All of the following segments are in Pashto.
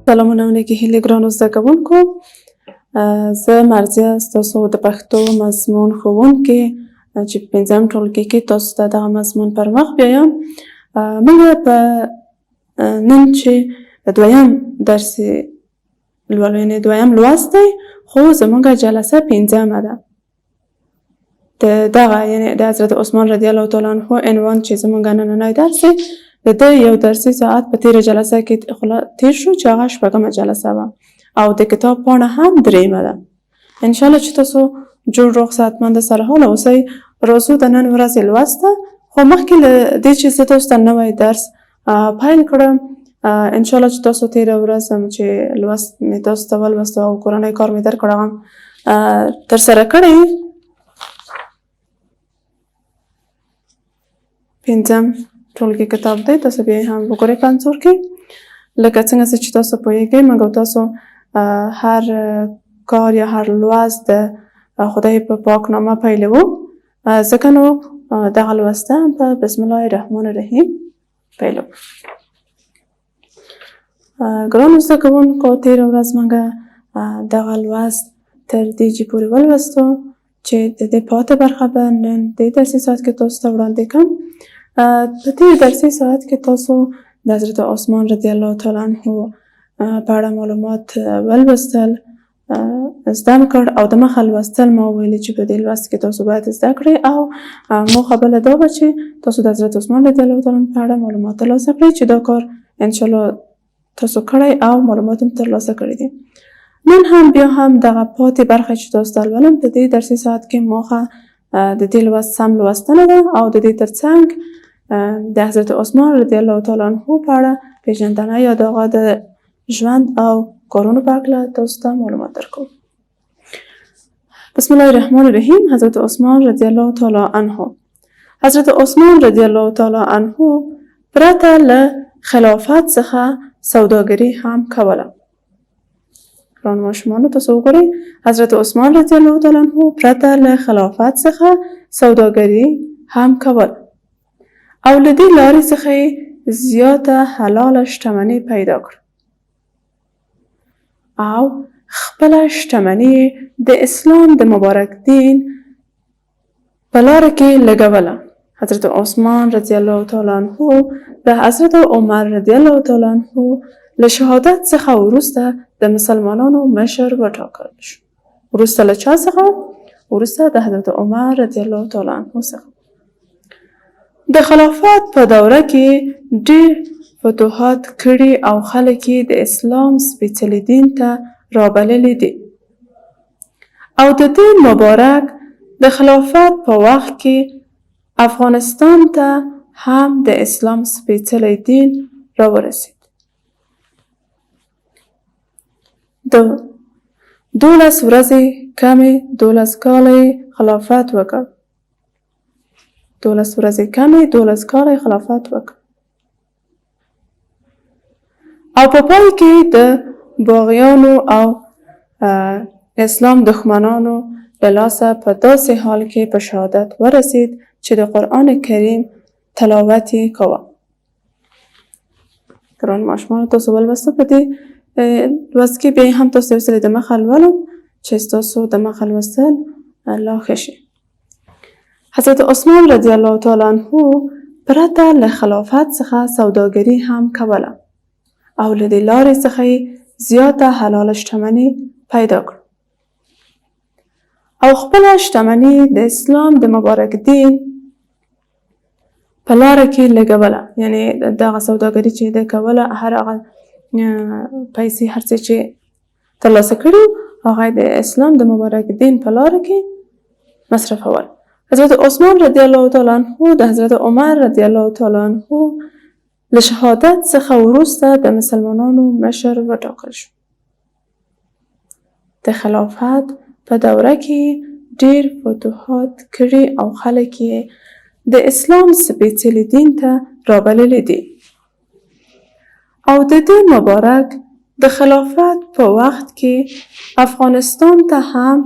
سلامونه او نیکې هیلې ګرانو زده کوونکو. زه مرضیه ستاسو د پښتو مضمون ښوونکې چې په پنځم ټولګي کې تاسو ته دغه مضمون پر مخ بیایم. موږ په نن چې دویم درس لولو، یعنې دویم لوست دی، خو زموږ جلسه پنځمه ده. د دغه یعنې د حضرت عثمان رضی الله تعالی عنه عنوان چې زموږ نننی درس دی، د ده یو درسي ساعت په تېره جلسه کې تېر شو چې هغه شپږمه جلسه وه او د کتاب پاڼه هم درېیمه ده. انشاءالله چې تاسو جوړ روغ صحتمند سرحاله اوسئ. راځو د نن ورځې لوست ته، خو مخکې له دې چې زه تاسو ته نوی درس پیل کړم، انشاءالله چې تاسو تېره ورځ هم چې لوست مې تاسو ته ولوست او کورنی کار مې درکړ هغه ترسره کړی. پنځم ټولګي کتاب دی، تاسو بیا هم وګورئ په انځور کې. لکه څنګه چې تاسو پوهېږئ، موږ او تاسو هر کار یا هر لوست د خدای په پاک نامه پیلوو، ځکه نو دغه لوسته هم په بسم الله الرحمن الرحیم پیلوو. ګرانو زده کوونکو، تېره ورځ موږ دغه لوست تر دې چې پورې ولوستو چې د دې پاتې برخه به نن دې درسي ساعت کې تاسو ته وړاندې کړم. په تېر درسي ساعت کې تاسو د حضرت عثمان رضی الله تعالی عنه په اړه معلومات ولوستل، زده مې کړ او د مخه لوستل ما ویلي چې په دې لوست کې تاسو باید زده کړئ او موخه بله دا وه چې تاسو د حضرت عثمان رضی الله تعالی عنه په اړه معلومات ترلاسه کړئ، چې دا کار انشاءالله تاسو کړی او معلومات هم ترلاسه کړي دي. نن هم بیا هم دغه پاتې برخه چې تاسو ته لولم په دې درسي ساعت کې موخه د دې لوست سم لوستنه ده او د دې ترڅنګ د حضرت عثمان رضی الله تعالی عنه په اړه پېژندنه یا د هغه د ژوند او کارونو په هکله تاسو ته معلومات درکوم. بسم الله الرحمن الرحیم. حضرت عثمان رضی الله تعالی عنه. حضرت عثمان رضی الله تعالی عنه پرته له خلافت څخه سوداګري هم کوله. ګرانو ماشومانو، تاسو وګورئ، حضرت عثمان رضی الله تعالی عنه پرته له خلافت څخه سوداګري هم کوله او له دې لارې څخه یې زیاته حلاله شتمني پیدا کړه او خپله شتمني یې د اسلام د مبارک دین په لاره کې لګوله. حضرت عثمان رضی الله تعالی عنه د حضرت عمر رضی الله تعالی عنه له شهادت څخه وروسته د مسلمانانو مشر وټاکل شو. وروسته له چا څخه؟ وروسته د حضرت عمر رضی الله تعالی عنه څخه. د خلافت په دوره کې ډېر فتوحات کړي او خلک یې د اسلام سپېڅلي دین ته رابللي دي او د دې مبارک د خلافت په وخت کې افغانستان ته هم د اسلام سپېڅلی دین راورسېد. د 12 ورځې کمې 12 کاله یې خلافت وکړ. 12 ورځې کمې 12 کاله یې خلافت وکړ او په پای کې د باغیانو او اسلام دښمنانو له لاسه په داسې حال کې په شهادت ورسید چې د قرآن کریم تلاوت یې کاوه. ګران ماشومانو، تاسو ولوستو په دې لوست کې، بیا هم تاسو یو ځل د مخه لولم چې ستاسو د مخه لوستل لا ښه شي. حضرت عثمان رضی الله تعالی عنه پرته له خلافت څخه سوداګري هم کوله او له دې لارې څخه یې زیاته حلاله شتمني پیدا کړه او خپله شتمني د اسلام د مبارک دین په لاره کې لګوله. یعنی دغه سوداګري چې ده کوله، هر هغه پیسې هر څه چې ترلاسه کړي هغه د اسلام د مبارک دین په لاره کې مصرفول. حضرت عثمان رضی الله تعالی عنه د حضرت عمر رضی الله تعالی عنه له شهادت څخه وروسته د مسلمانانو مشر وټاکل شو. د خلافت په دوره کې ډېر فتوحات کړي او خلک یې د اسلام سپېڅلي دین ته رابللي دي او د دې مبارک د خلافت په وخت کې افغانستان ته هم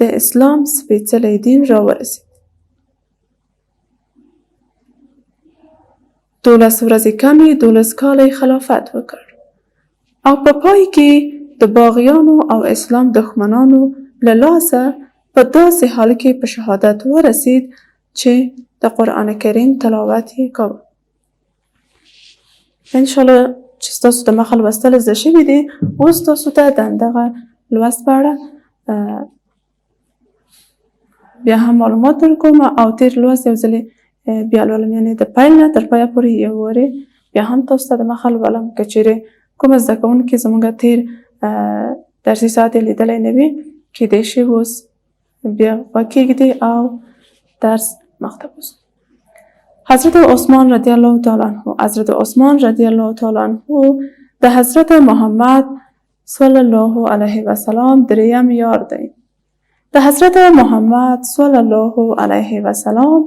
د اسلام سپېڅلی دین راورسېد. 12 ورځې کمې 12 کاله یې خلافت وکړ. او په پای کې د باغیانو او اسلام دښمنانو له لاسه په داسې حال کې په شهادت ورسید چې د قرآن کریم تلاوت یې کاوه. انشاءالله چې ستاسو د مخه لوستل زده شوي دي، اوس تاسو ته د همدغه لوست په اړه بیا هم معلومات درکوم او تیر لوست یو ځلې بیا لولم، یعنې د پیل نه تر پایه پورې یو وارې بیا هم تاسو ته د مخه لولم. که چیرې کوم زده کوونکي زموږ تیر درسي ساعت یې لیدلی نه وي، کیدای شي اوس بیا غوږ کېږدي او درس مخته بوځو. حضرت عثمان رضی الله تعالی عنه. حضرت عثمان رضی الله تعالی عنه د حضرت محمد صلی الله علیه وسلم دریم یار دی. د حضرت محمد صلی الله علیه وسلم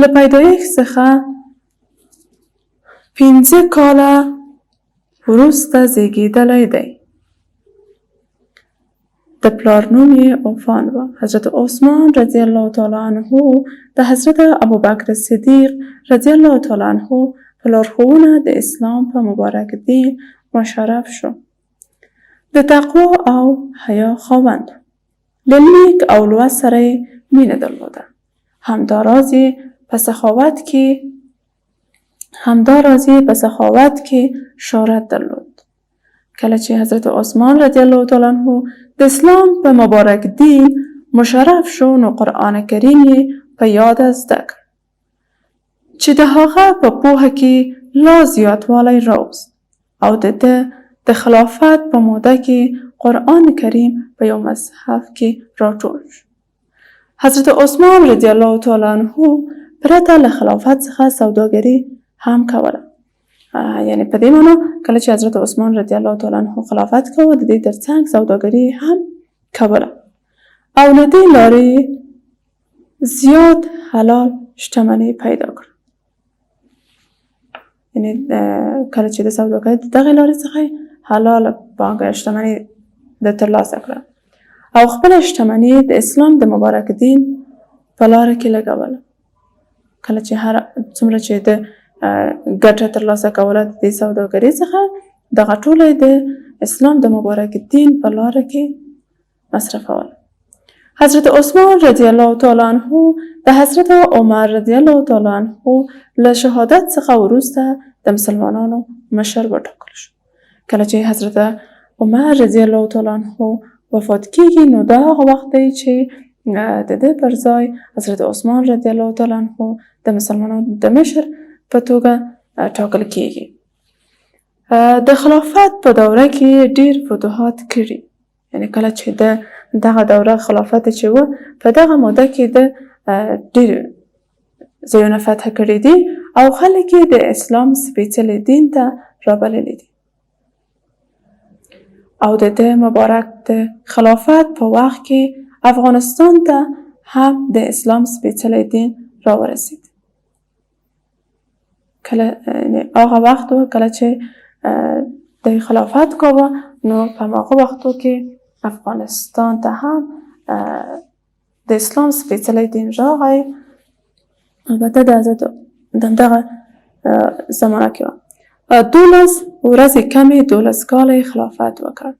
له پیدایښت څخه 5 کاله وروسته زیږیدلی دی. د پلار نوم یې عفان و. حضرت عثمان رضی الله تعالی عنه د حضرت ابوبکر صدیق رضی الله تعالی عنه په لارښوونه د اسلام په مبارک دین مشرف شو. د تقوا او حیا خاوند و. له لیک او لوست سره یې مینه درلوده. همداراز یې په سخاوت کې همداراز یې په سخاوت کې شهرت درلود. کله چې حضرت عثمان رضی الله تعالی عنه د اسلام په مبارک دین مشرف شو، نو قرآن کریم یې په یاده زده کړ، چې د هغه په پوهه کې لا زیاتوالی راوست، او د ده د خلافت په موده کې قرآن کریم په یو مصحف کې راټول شو. حضرت عثمان رضی الله تعالی عنه پرته له خلافت څخه سوداګري هم کوله. یعنی په دې معنی کله چې حضرت عثمان رضی الله تعالی عنه خلافت کاوه، د دې ترڅنګ سوداګري هم کوله او له دې لارې زیات حلال شتمني پیدا کړه. یعنی کله چې د سوداګرۍ د دغې لارې څخه حلال پانګه شتمني د ترلاسه کړه او خپله شتمني د اسلام د مبارک دین په لاره کې لګوله. کله چې هر څومره چې د ګټه ترلاسه کوله د دې سوداګرۍ څخه، دغه ټوله د اسلام د مبارک دین په لاره کې مصرفوله. حضرت عثمان رضی الله تعالی عنه د حضرت عمر رضی الله تعالی عنه له شهادت څخه وروسته د مسلمانانو مشر وټاکل شو. کله چې حضرت عمر رضی الله تعالی عنه وفات کیږي، نو دا هغه وخت دی چې د ده پر ځای حضرت عثمان رضی الله تعالی عنه د مسلمانانو د مشر په توګه ټاکل کیږي. د خلافت په دوره کې ډیر فتوحات کړي، یعنی کله چې د دغه دوره خلافت چې و، په دغه موده کې د ډیر ځایونه فتح کړي دي او خلک یې د اسلام سپېڅلي دین ته رابللي دي. او د ده مبارک د خلافت په وخت کې افغانستان ته هم د اسلام سپېڅلی دین راورسید. کله هغه وخت و کله چې د خلافت کاوه، نو په هماغه وختو کې افغانستان ته هم د اسلام سپېڅلی دین راغی. البته د حضرت دغه زمانه کې وه. 12 ورځې کمې 12 کاله یې خلافت وکړ،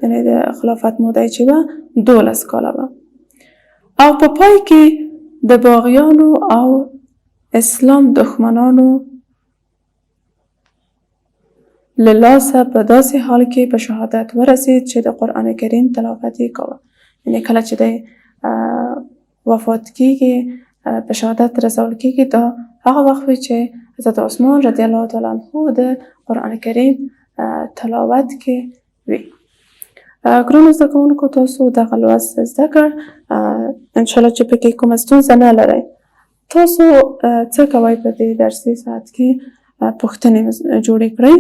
یعنې د خلافت موده یې چې وه 12 کاله وه. او په پای کې د باغیانو او اسلام دښمنانو له لاسه په داسې حال کې په شهادت ورسید چې د قرآن کریم تلاوت یې کاوه. یعنې کله چې دی وفات کیږي، په شهادت رسول کیږي، دا هغه وخت وي چې حضرت عثمان رضی الله تعالی عنه د قرآن کریم تلاوت کې وي. ګرانو زده کوونکو، تاسو دغه لوست زده کړ، انشاءالله چې پکې کومه ستونزه نه لرئ. تاسو څه کوئ په دې درسي ساعت کې پوښتنې جوړې کړئ.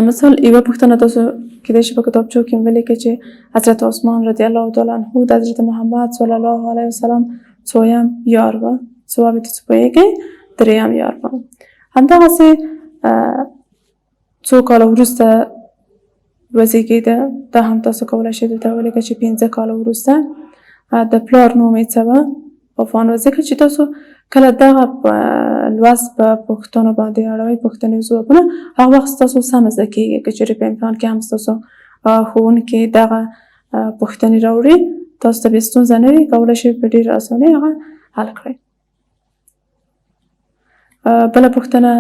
مثال یوه پوښتنه تاسو کېدای شي په کتابچو کې ولیکئ چې حضرت عثمان رضی الله تعالی عنه د حضرت محمد صلی الله علیه وسلم څویم یار و؟ ځواب یې تاسو پوهېږئ، دریم یار و. همدغسې څو کاله وروسته وزېږېده، دا هم تاسو کولی شئ دلته ولیکئ چې 5 کاله وروسته. د پلار نوم یې څه وه؟ عفان و. ځکه چې تاسو کله دغه لوست په پوښتنو باندې اړوي، پوښتنې او ځوابونه، هغه وخت ستاسو سم زده کېږي. که چېرې په امتحان کې هم ستاسو ښوونکي دغه پوښتنې راوړي، تاسو ته بیا ستونزه نه وي، کولی شئ په ډېره اسانۍ هغه حل کړئ. بله پوښتنه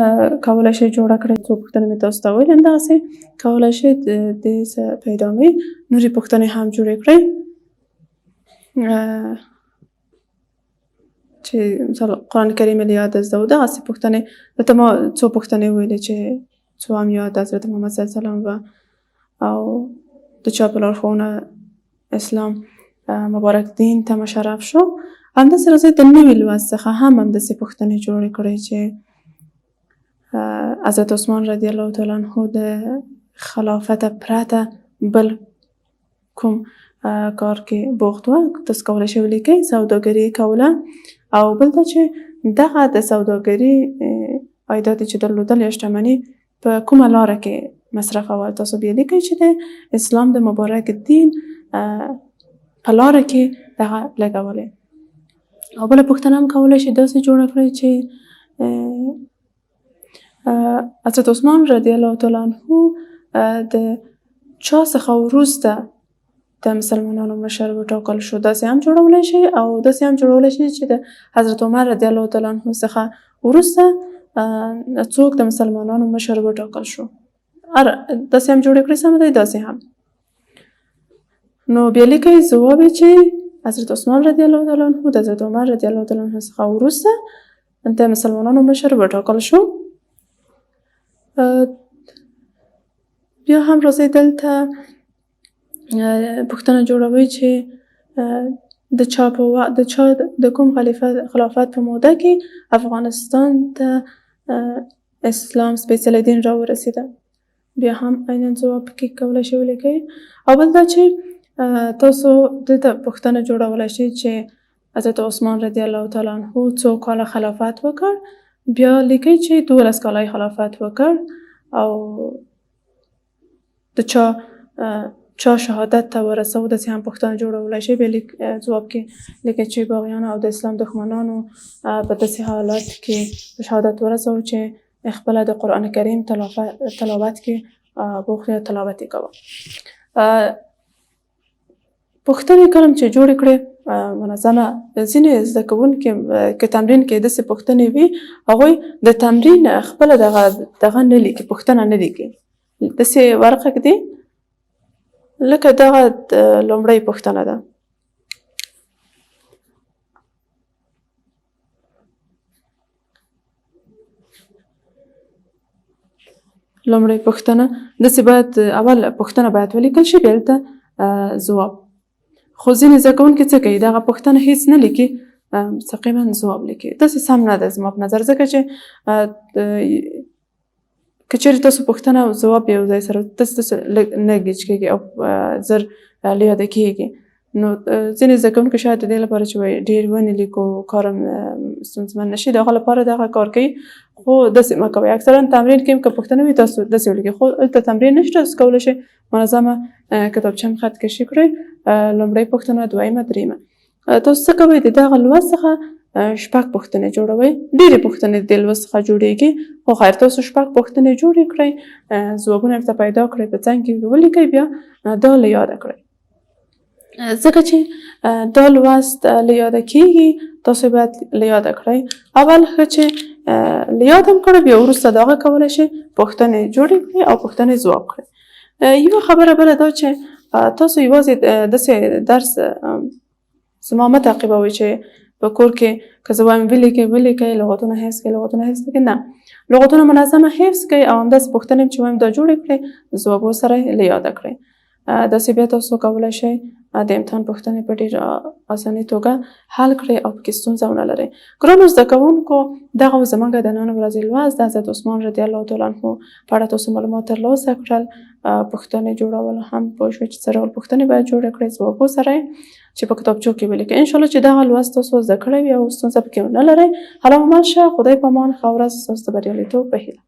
کولی شئ جوړه کړئ. څو پوښتنې مې تاسو ته ویلې، همدغسې کولی شئ د دې په ادامې نورې پوښتنې هم جوړې کړئ، چې مثلا قرآن کریم یې له یاده زده و، دغسې پوښتنې. دلته ما څو پوښتنې وویلې چې څو هم یاد حضرت محمد صلی الله علیه وسلم وه او د چا په لارښوونه اسلام مبارک دین ته مشرف شو. همداسې راځئ د نوي لوست څخه هم همداسې پوښتنې جوړې کړئ چې حضرت عثمان رضی الله تعالی عنه د خلافت پرته بل کوم کار کې بوخت و؟ تاسو کولی شئ ولیکئ سوداګري یې کوله، او بل دا چې دغه د سوداګري عایدات چې درلودل یا شتمني په کومه لاره کې مصرفول؟ تاسو بیا لیکئ چې د اسلام د مبارک دین په لاره کې دغه لګولې. او بله پوښتنه هم کولی شئ داسې جوړه کړئ چې حضرت عثمان رضی الله تعالی عنه د چا څخه وروسته د مسلمانانو مشر وټاکل شو؟ داسې هم جوړولی شئ، او داسې هم جوړولی شئ چې د حضرت عمر رضی الله تعالی عنه څخه وروسته څوک د مسلمانانو مشر وټاکل شو؟ داسې هم جوړې کړئ، سمه دی، داسې هم. نو بیا لیکئ ځواب یې چې حضرت عثمان رضی الله تعالی عنه د حضرت عمر رضی الله تعالی عنه څخه وروسته د مسلمانانو مشر وټاکل شو. بیا هم راځئ دلته پوښتنه جوړوئ چې د چا په د چا د کوم خلیفه خلافت په موده کې افغانستان ته اسلام سپېڅلی دین راورسېده؟ بیا هم عینا ځواب پکې کولی شئ ولیکئ. او بل دا چې تاسو دلته پوښتنه جوړولی شئ چې حضرت عثمان رضی الله تعالی عنه څو کاله خلافت وکړ؟ بیا لیکئ چې 12 کاله یې خلافت وکړ او د چا چا شهادت ته ورسوو؟ داسې هم پوښتنه جوړولی شئ. بیا لیک ځواب کې لیکئ چې باغیانو او د اسلام دښمنانو په داسې حالت کې په شهادت ورسوو چې خپله د قرآن کریم تلاوت کې بوخت یا تلاوت یې کاوه. پوښتنې کله چې جوړې کړې منظمه، ځینې زده کوونکي که تمرین کې داسې پوښتنې وي، هغوی د تمرین خپله دغه دغه نه لیکي، پوښتنه نه لیکي، داسې ورقه ږدي لکه دغه لومړۍ پوښتنه ده. لومړۍ پوښتنه داسې باید اول پوښتنه باید ولیکل شي، بیا هلته ځواب. خو ځینې زده کوونکي څه کوي، دغه پوښتنه هیڅ نه لیکي، مستقیما ځواب لیکي. داسې سم نه ده زما په نظر، ځکه چې که چېرې تاسو پوښتنه او ځواب یو ځای سره تاسو تاسو لږ نه ګیچ کېږي او زر له یاده کېږي. نو ځینې زده کوونکي شاید د دې لپاره چې وایي ډېر ونه لیکو، کار هم ستونزمن نه شي، د هغه لپاره دغه کار کوي، خو داسې مه کوئ. اکثرا تمرین کې که پوښتنه وي تاسو داسې ولیکئ، خو دلته تمرین نشته، تاسو کولی شئ منظمه کتابچه هم خط کشي کړئ. لومړۍ پوښتنه، دویمه، درېیمه. تاسو څه کوئ، د دغه لوست څخه شپږ پوښتنې جوړوئ. ډېرې پوښتنې د دې لوست څخه جوړېږي، خو خیر تاسو شپږ پوښتنې جوړې کړئ، ځوابونه ورته پیدا کړئ، په څنګ کې ولیکئ، بیا دا له یاده کړئ، ځکه چې دا لوست له یاده کېږي، تاسو باید له یاده کړئ. اول ښه چې له یاده هم کړئ، بیا وروسته دغه کولی شئ پوښتنې جوړې کړئ او پوښتنې ځواب کړئ. یوه خبره بله دا چې تاسو یوازې داسې درس زما مه تعقیبوئ چې په کور کې که زه وایم ولیکئ ولیکئ، لغتونه حفظ کړئ لغتونه حفظ کړئ، نه، لغتونه منظمه حفظ کړئ او همداسې پوښتنې چې وایم دا جوړې کړئ، ځواب سره له یاده کړئ. داسې بیا تاسو کولی شئ د امتحان پوښتنې په ډېره اساني توګه حل کړئ او پکې ستونزه ونه لرئ. ګرانو زده کوونکو، دغه و زمونږ د نن ورځې لوست د حضرت عثمان رضی الله تعالی عنه په اړه تاسو معلومات ترلاسه کړل، پوښتنې جوړول هم پوه شوئ چې څه ډول پوښتنې باید جوړې کړئ، ځواب سره چې په کتابچو کې ولیکئ. انشاءالله چې دغه لوست تاسو زده کړی وي او ستونزه پکې ونه لرئ. الله مو مل شه، خدای په امان، ښه ورځ، ستاسو د بریالیتوب په هیله.